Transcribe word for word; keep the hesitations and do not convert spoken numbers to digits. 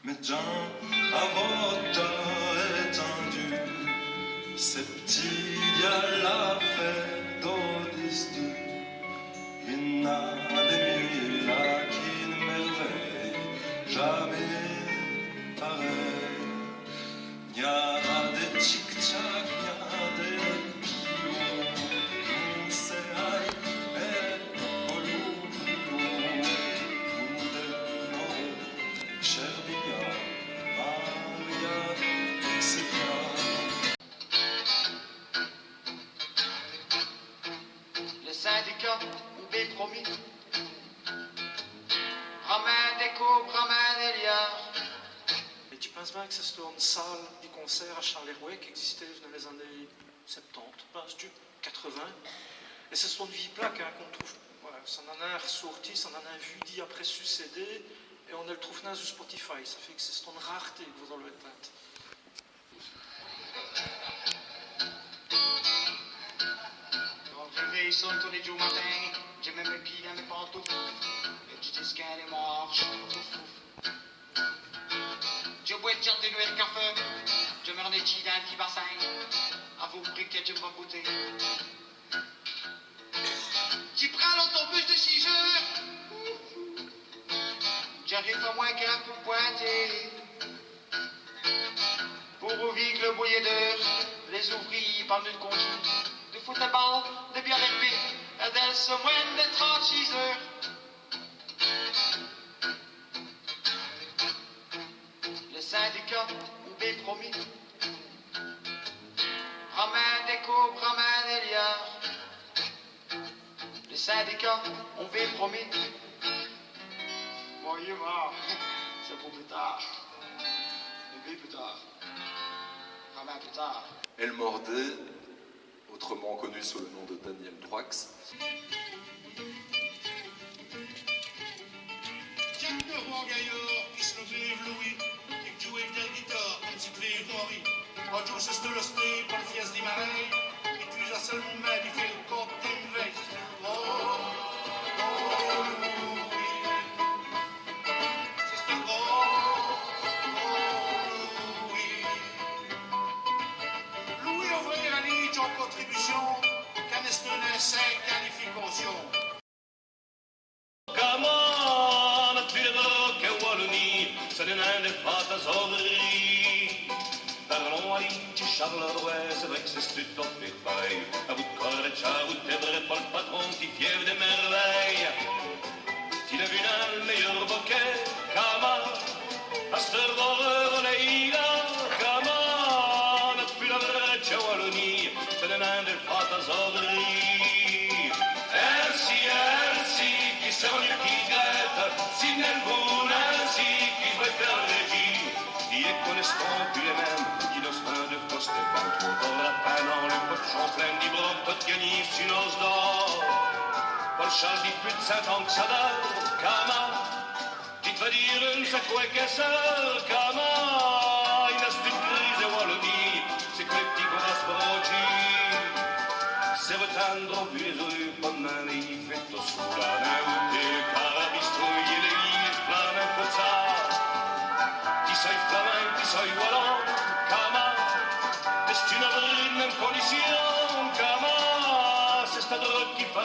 Mètans, avou tot ètindu, c'èst p'tit djî a la fin do dèstin. I gn-a dès mîles èmèrvèyes, jamés parèyes. Gn-a dès tchic-tchac, gn-a dès pious, on sét ayi, mins colou, colou, on dènonce. Chèrbia, Maria, Sébia. Lès sindicas ont bén promis bramint dès côps, bramint dès liârds. Èt dji pinse bén qui c'èsteût ine sale di concêrt a Châlèrwè qu'ègzistéve dins lès-anéyes sèptante, pinse-dju, quatre-vingts. Èt c'è-st-ine vîye plaque, in, qu'on trouve, vola, ça n'a nin r'sôrti, ça n'a nin vûdi après su CD, èt on n' èl trouve nin su Spotify, ça fét qu' c'è-st-ine râreté qu' vos-alez ètinde. Quand l' rèvèy i sone tos lès djoûs au matin, dji mèt mès pîds dins mès pantoufes, èt dji disquinde èt dji mârche. Dji bwè dèdja dès nwêrs cafès, dji m' r'nètchîye dins l' vî bassin, avou l' brèke qui dj' va bouter. Dji prind l'autobus di sîs eûres, dj'arive a mwins quin' pou pwinter. Pou ouvîr l' bouyeû d'eûres, lès-ouvrîs parl'nut d' condjî, di foutbal, di bièl rugby, èt dèl semwène di trinte-sîs eûres. Lès sindicas ont bén promis bramint dès côps, bramint dès liârds. Lès sindicas ont bén promis. Bon, i va, c'èst pou pus târd. Èt bén pus târd. Bramint pus târd. El Mordé, autrement connu sous le nom de Daniel Droix. Dj'ènn' dès bons gailârds qui s' noméve Louis, èt qui djouwéve dèl guitâre come s'i d'véve Henri. On djoû c'èsteût l'ostéye po l' fièsse di marèye, èt pwis a sèl momint di fé l' côp d'ine vèye. Oh, oh, Louis. C'èsteût, oh, oh, Louis. Louis ofréve ali djon contribucion, qu'èsteût ine sacrée qualificâcion. Come on, pus d' drogues è Walonîye, ça n'èst nin dès fatazoneries. Parlons à Leedj, Charleroi, c'èst vré qu' c'èst tout à fét parèy. Avou d' corèdje, avou d' tèbre, po l' patron, ti fiève dès mèrvèyes. Ti n'as vèyu nin l' mèyeûr bokèt, come on. Asteûre vos rèvolèyez la, come on, pus d' drogues è Walonîye, ça n'èst nin dès fatazoneries. Insi, insi, qui sèreût mieux qui Grète, si n'èle vout nin insi, qui v'reût fé l' rèdjîye. Dîre qu'on n'èst pus lès minmes, qui nos font dès fausses vantes, qu'on done la pwin.ne, on lès poches sont plin.nes di brogues, tot gagnî su nos dos. Po l' chal di pus d' cint ans qu' ça deûre, come on. Dji t' va dîre ine saqwè, come on, i n'a nin d' crise è Walonîye, c'èst qu' lès p'tits qu'on va s' brotchî. C'èst vos tindre au vus dès-oûy, po d'mandî fé tot çoula, nin oûter, car a Bistrouye, lès lîjes planent co ça. Qui soyît flamind, qui soyît walon, come on, c'è-st-ine vrêye minme condition, come on, c'è-st-a drogue qui fa